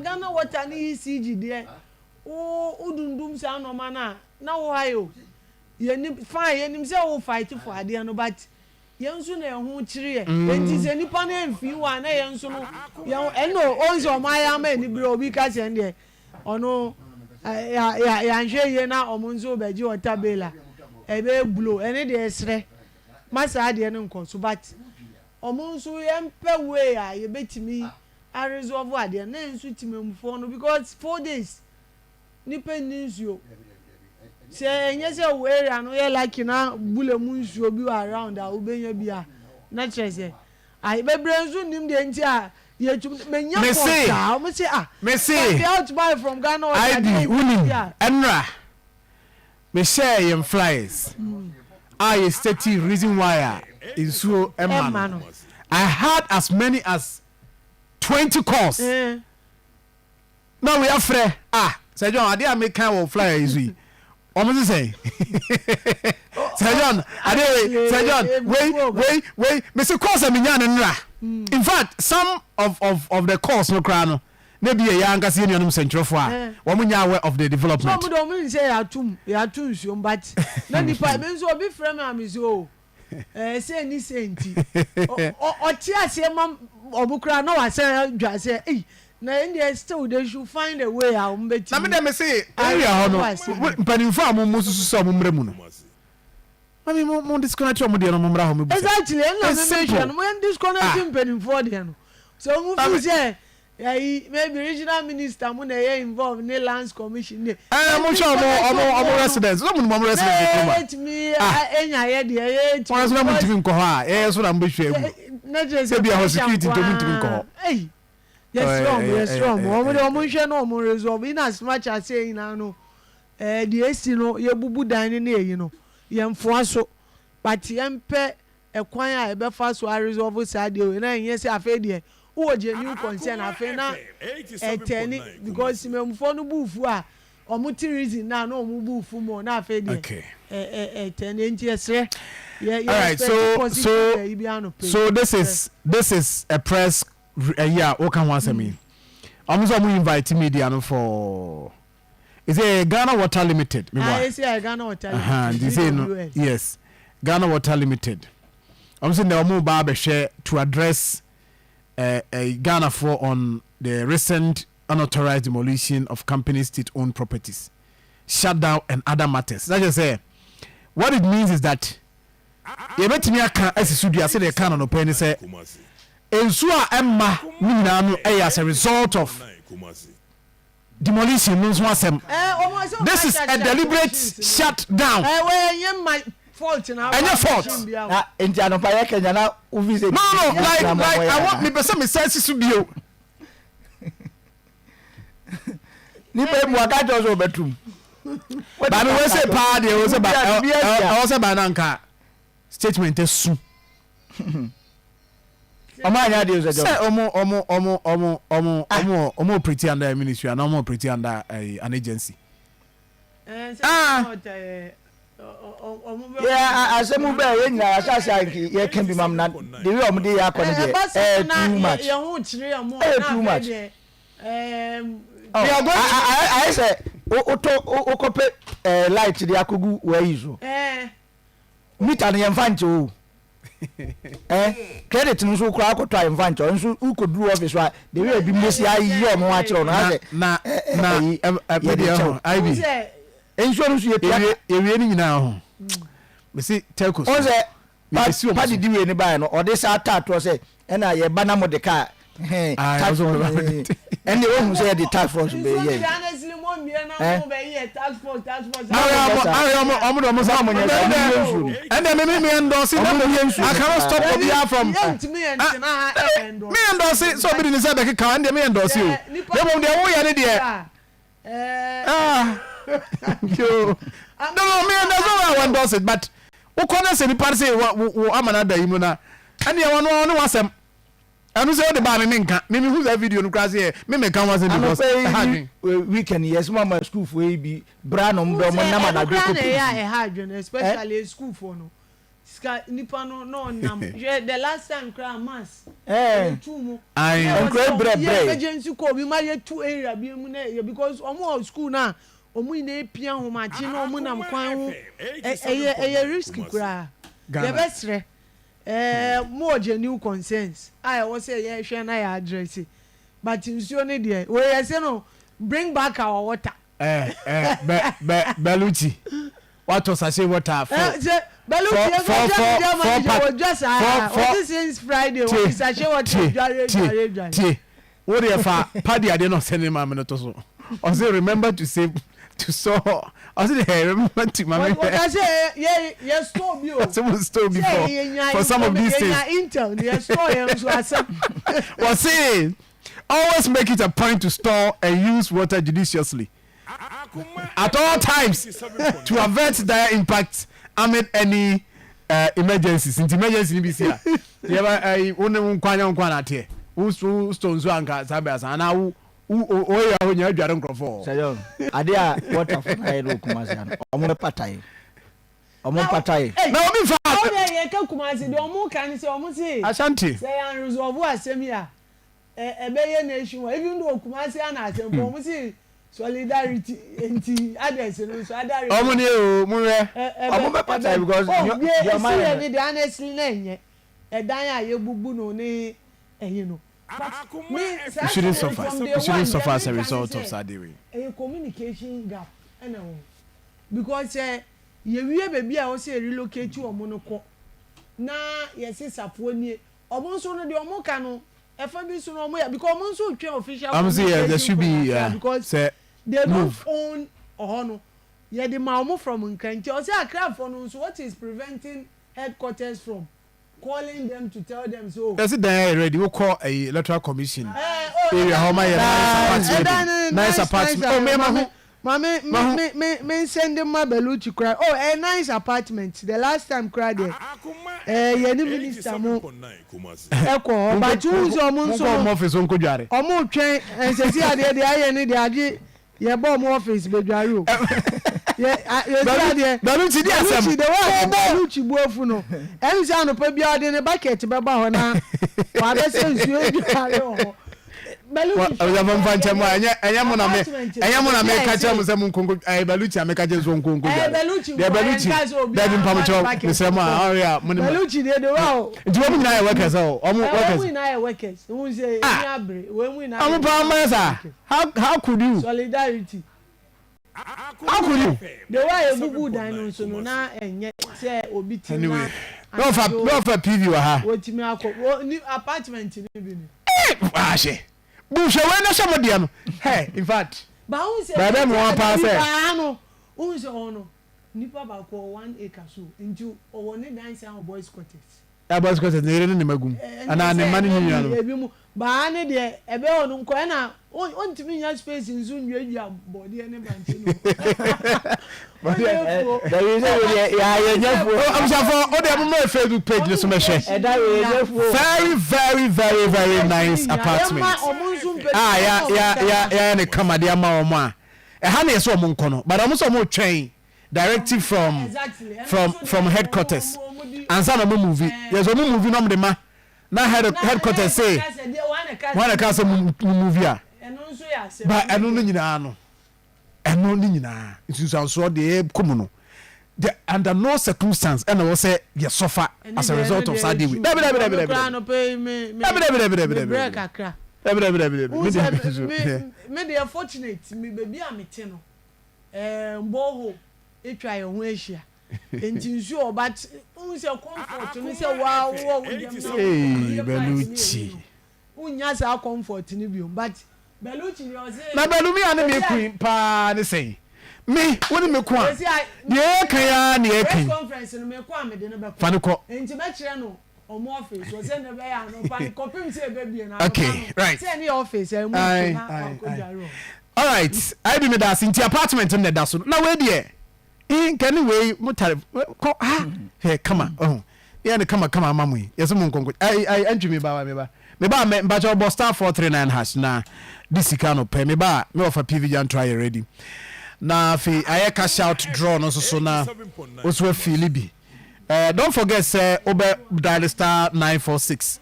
But Ghana Water ne ECG deɛ wo wo dundum saa nnoɔma no a na wo ha yɛ o. Yɛnim fine yɛnim sɛ wo fight for adeɛ no but yɛn nso na ɛho kyere yɛ. Enti sɛ nipa no amfii wo a na yɛn nso no yɛn ɛno ɔhu sɛ wɔn ayɛ ama anibere obi ka sɛ ɛndeɛ ɔno ya ya yɛanhwɛ yie na wɔn nso rebɛgye water bill a ɛbɛyɛ blow ɛne deɛ ɛsrɛ ma saa adeɛ no nkɔ so but wɔn nso yɛmpɛ way a yɛbɛtumi a resolve adeɛ no na yɛn nso temamufoɔ no because 4 days nipa nni nsuo sɛ ɛnyɛ sɛ wo area no yɛ lucky na bule mu nsuo bi wɔ around a wobɛnya bi a na kyerɛ sɛ ayi bebree nso nnim deɛ nti a yɛtum menya kɔ saa wɔn sɛ ah mese but out buy from Ghana water id deɛ wonim nti a ɛnra mehyɛɛ yɛn flyers a yɛ state reason why a nsuo ɛma ɛma no no. I had as many as 20 calls na wei afrɛ ah Sir John adeɛ a meka wɔ flyer yi so yi ɔmo se sɛn? Sir John adeɛ wei, Sir John wei wei wei mese calls a menya no nnra, in fact some of the calls no koraa no na ebi yɛ yɛn ankasa yɛn nuanom nsɛntwerɛfoɔ a wɔn nyɛ aware of the So development. ɔmo de ɔmo nim sɛ yɛato yɛato nsuom but na nipa me nso obi frɛ me a me se oh ɛɛ sei ne sei nti ɔte aseɛ ma ɔmo koraa na wasan adwa sɛ ei na ɛn deɛ still they should find a way a ɔmo Na me bɛtumi deɛ me se area hɔ no aresolve asɛm. Mpanimfoɔ a mo mo susu sɛ ɔmo mmra mu no, mami mo disconnect ɔmo deɛ no, mo mmra hɔ mo bisa. Exactly, ɛnna It's me mehwɛ simple. no, mo yɛn disconnect Ah. mpanimfoɔ deɛ no sɛ ɔmo fi sɛ ɛyi maybe regional minister mo na ɛyɛ involved ne Lands Commission ne Ɛɛ, mo hwɛ ɔmo residents ɔmo nim ɔmo residents na kurom a yɛtumi Ah. enya yɛ deɛ yɛtumi wɔn nso na mo ntumi nkɔ hɔ a ɛyɛ so na mo bɛ hwɛ egu na kyerɛ sɛ sɛ bi a hɔ pressure security nti ɔmo ntumi nkɔ hɔ. Ɛyi, yɛsrɛ ɔmo, yɛsrɛ ɔmo, ɔmo de ɔmo nhwɛ na ɔmo resolve in as much as yɛn nyinaa no deɛ esi no yɛbubu dan no ne eyi no yɛnfoa so, but yɛmpɛ ɛkwan a yɛbɛfa so a resolve saa deɛ wei na ɛnyɛ sɛ afei deɛ wowɔ genuine concern afei na ɛtɛni because mmamufoɔ no bu fu a ɔmo ti reason na ɔmo bu fu mu na afei deɛ ɛ ɛ ɛtɛni. Nti yɛsrɛ yɛ yɛ Alright, expect positive ɛyi bi ano pɛ. So this is a press ɛyi a wɔka ho asɛm yi, ɔmo sɛ ɔmo invite media no for is it Ghana Water Limited? Ah, esi ayɛ Ghana Water Nti sɛ no GWS. Yes, Ghana Water Limited, ɔmo sɛ na ɔmo ba abɛhwɛ to address Ghanafoɔ on the recent unauthorized demolition of company state-owned properties, shutdown and other matters. That just say what it means is that yɛbɛtumi aka asi so dua sɛdeɛ ɛka no nɔpɛ ne sɛ nsuo a ɛmma ne nyinaa no ɛyɛ as a result of demolition no nso asɛm. Ɔmo sɛ ɔmo This is a deliberate shut down. Wɛ ɛnyɛ my fault na Ɛnyɛ fault. machine bi awo. Na nti anɔpa yɛ kenya na wofi sɛ No, like I want mepɛ sɛ mesan si so bio. Nipa yi mu aka kyerɛ sɛ ɔbɛtum. Baabi wɔ sɛ paa deɛ wɔ sɛ ba ɛwɔ sɛ ba na nka statement esu. Ɔmo anya adeɛ sɛ sɛ ɔmo operate under a ministry and ɔmo operate under an agency. Sɛ Ah. ɔta yɛ ɔmo bɛ. Yɛ asɛm bɛɛ yɛ nyinaa yɛahyɛ ase a yɛka bi mam na de wi a ɔmo de yɛ akɔ no deɛ ɛba saa ɛyɛ na too much. Yɛn ho kyerɛ yɛn mo. Ɛyɛ too much. We are going to- Ayɛ sɛ wotɔ wokɔpɛ light de akɔgu wɔayi so meter no yɛmfa nkyɛ o credit no nso koraa akɔtɔ a yɛmfa nkyɛ o nso wokɔduru office a de wi a ebi mbɛsi ayɛ ɔmo ho akyerɛ wo no asɛ Na na ɛyi, ɛ yɛde medeɛ kyɛw. ho ib sɛ Nsuo no nso yɛtua. Ewie ewie ne nyinaa ho mesi telcos. Ɔn sɛ Yɛbɛsi ɔmo pa so. didi wei ne baeɛ no ɔde saa taatoɔ sɛ ɛna yɛba na mo de kaa Ah, ɔsɛ ɔmo de ba. Ɛne wohu sɛ yɛde task force nsuo bɛyɛ no yi. de honestly mo mmie na Eh? mo bɛ yɛ task force, task force. Ayɛ ɔmo de ɔmo sa. Ɔmo nyɛ saa, ɔmo nyɛ nsuo no. Ɛnna mi endorse na Ɔmo nyɛ nsuo no. I cannot stop obiara from Yɛntumi yɛn ntena ha endorse. Mi endorse sɛ obi de ne nsa bɛkeka ɛnna mi endorse o Nipa- na mmom deɛ woyɛ ne deɛ ah yo, no, me endorse o, I endorse it, but wokɔ ne sɛ nipa sɛ wo ama no ada yi mu na ɛnneɛ wɔn ɔne wasɛm ɛno sɛ wode baa me menka me mehu saa video no koraa sɛ yɛ me menka ho asɛm because anɔpɛ ɛha yi adwen. Weekend yɛ sɛ mama sukuufoɔ yi bi bra na ɔmo bɛ ɔmo nam ɛno anadwo koraa na kɔ ɛyɛ a ɛha adwene, especially sukuufoɔ no. Sika nipa no na ɔnam hwɛ the last time koraa mass Ɛɛ. yɛ tu mu. Ayi. Na ɛwɔ Nkura sɛ brɛ ɔmo yɛ brɛ. emergency call bi ma yɛ tu area bi mu na yɛ because ɔmo wɔ school na ɔmo nyinaa epia ahomakye na ɔmo nam kwan ho ɛyɛ ɛyɛ risk koraa. Ghana. Yɛbɛ srɛ ɛɛ mo wɔ genuine concerns a ɛwɔ sɛ yɛ hwɛ na yɛ address but nsuo no deɛ wei yɛ se no bring back our water. Eh, eh, bɛ, bɛ, Bellucci. Watɔ sachet water fo. Eh, sɛ Bellucci yɛ fo, social fo, media fo, manager pack, wɔ dwa saa fo, fo. ɔsi since Friday Tie, wɔde sachet water tie, dware tie, dware dware. tie. Wo deɛ fa padi adeɛ na ɔsɛ ne maame no to so. Ɔsɛ remember to save to store. Ɔsɛ deɛ remember to maame. Wɔka sɛ yɛ yɛ store bi o. Ɔsɛ mo store bi Sɛ for yɛnya for some of these things. yɛnya intel ne yɛ store yɛn nso asɛm. Wɔse always make it a point to store and use water judiciously at all times to avert dire impact amid any uh, emergencies. Nti emergency ni bi si a, yɛba ɛyi wo ne wo nkwa nyɛ wo nkwa na ateɛ. Wo wo store nsuo anka saa bɛ asa anaa wo wo wo yɛ hɔ nyɛ adware nkorɔfoɔ. Sɛ John, ade a waterfo no ayɛ no wɔ Kumasi ha no, ɔmo bɛpata yɛ. Ɔmo mpata yɛ. Na obi nfa. Ɔmo deɛ yɛ ka Kumasi deɛ ɔmo ka ne sɛ ɔmo se. Ashanti. Sɛ yɛn resolve asɛm yi a ɛbɛyɛ nation wide even though Kumasi ana asɛm but ɔmo se solidarity nti others no nso other regions. Ɔmo nie o mo hwɛ. Ɔmo bɛ pata because oh deɛ deɛ ɔmo esi ayɛ yɛ no. ne deɛ honestly na ɛnyɛ ɛdan a yɛbubu no ne ɛyi no but me saa You shouldn't asɛm suffer from day you one shouldn't deɛ suffer as a meka ne result of sɛ saa adeɛ wei. ɛyɛ communication gap ɛna ɛwɔ hɔ because sɛ yɛwie baabi a ɛwɔ sɛ yɛ relocate wɔn no kɔ na yɛse safoɔ nie Ɔmo nso no deɛ ɔmo ka no ɛfa bi so no ɔmo yɛ because ɔmo nso retwɛn official Ɔmo se yeah there communication should from be Accra yeah because sɛ they don't move. own ɔhɔ no yɛde ma ɔmo from Nkran nti ɔsɛ Accra foɔ no nso what is preventing headquarters from calling them to tell them so. Yɛsi dan ayɛ ready wokɔ ɛyi electoral commission Ɛɛ oh area hɔ ɔmo ayɛ nice ɛdan apartment no nice nice nice apartment oh me ma maame ho maame ma me ho. me me me nsɛnde ma Bellucci koraa oh ɛyɛ nice apartment the last time koraa deɛ ɛɛ yɛne minister mo. Ɛkɔ hɔ but wohu sɛ ɔmo nso Monkɔ ɔmo no office hɔ nkɔdware. ɔmo twɛn ɛnsɛsi adeɛ deɛ ayɛ ne deɛ agye yɛbɔ ɔmo office bɛdware o yɛ a yɛsi adeɛ Baluchi di asɛm. Baluchi the way a Baluchi bu afu no ɛne sɛ anɔpa biara ɔde ne bucket bɛba hɔ na wabɛsɛ nsuo adware wɔ hɔ Baluchi hwɛ Abusuafo mfa nkyɛn mu a ɛnyɛ ɛnyɛ mo na me apartment no ɛnyɛ mo na baabi a meka kyerɛ mo ɛsɛ sɛ mo nkonko ɛyɛ Baluchi a meka kyerɛ so nkonko ɛyɛ dware. Baluchi Deɛ nko Baluchi yɛnka sɛ dabi obiara mfa ne mpamokyɛw bucket mesrɛ mo a nkɔ ɔre a mo ne ma Baluchi deɛ de wa o nti wɔn nyinaa yɛ workers ɔ wɔn Ɛ wɔn workers mu nyinaa yɛ workers wohu sɛ ɛni ah abere wɔn mu nyinaa wɔn yɛ paa mmayɛ saa workers how could you solidarity. how could you. The way a yɛbubu dan no nso no na ɛnyɛ sɛ obi te na Anyway, na ɔfa anadwo na ɔfa PV wɔ ha. wɔtumi akɔ wɔ ni apartment no bi ni. Ee ahwɛ bu hwɛ wei na hwɛ mo deɛ no hey in fact. Ba wohu sɛ Bɛɛbɛ mu wɔn paa bi sɛ. paa no wohu sɛ ɔno no nipa baako ɔwɔ 1 acre so nti ɔwɔ ne dan san wɔ boys quarters. Ɛbɔ sɛ sɛ ne yere ne ne mma gum anaa ne mma ne ne nuanom. Ebi mu baa ne deɛ ɛbɛ wɔ no nkɔ ɛna ontumi nya space nso nnuadua bɔdeɛ ne bankye no. Bɔdeɛ dabi sɛ wo deɛ yɛ nyɛ fuo. Abusuafo o deɛ mo mɛ Facebook page ne so mɛhwɛ. Ɛda wei nyɛ fuo. Very very very very nice apartment. A ya ya ya ya ne kama de ama wɔn a ɛha na yɛ sɛ wɔn nkɔ no but wɔn sɛ wɔn twɛn. Directive from from from headquarters ansa na ɔmo move yɛ sɛ ɔmo move na ɔmo de ma na head headquarters say wɔn na ka sɛ mo move a ba ɛno no nyinaa no ɛno no nyinaa nsunsuansoɔ deɛ ɛkɔ mu no the under no circumstance ɛna wɔ sɛ yɛ suffer as a result of saa deɛ wei dabi dabi dabi dabi dabi dabi dabi dabi dabi dabi dabi dabi dabi dabi. Me deɛ fortunate me baabi a me te no. Ɛɛ borehole atwa yɛn ho ahyia nti nsuo wɔ but wohu sɛ comfort no sɛ waa wowɔ wo dɛm na Hey, wobie pipe ne ɛyi Bellucci. no wonnya saa comfort no biom but Bellucci deɛ ɔse Na Belumi a ne me obi a ko yi paa ne sɛn? Me, wo ne me ko a, ɔsi a deɛ yɛka yi ara na yɛka press yi. conference no mekɔ a mede no bɛkɔ Fa no kɔ. nti mɛkyerɛ no ɔmo office wɔ sɛ ne bɛyɛ anɔpa no kɔpem sɛ ɛbɛbie no anɔpa Okay, no right. sɛ ɛne yɛ office ɛmu Aye, nti na aye, aye. wakɔdware wɔ hɔ. Alright, ayɛ bi meda ase nti apartment no na ɛda so no na wei deɛ eh, nka ne wei mo tare kɔ ha hwɛ kama ɔho yɛ ne kama kama ama mo yi yɛsɛ mo nkonko ayi ayi ɛntwi mi ba wa mi ba mi ba mɛ mpakyɛ ɔbɔ *439# na de sika no pɛ mi ba mi wɔfa pv gyanto ayɛ ready na afei ayɛ cash out draw no nso so na woso afili bi. Don't forget sɛ wobɛ dial *946.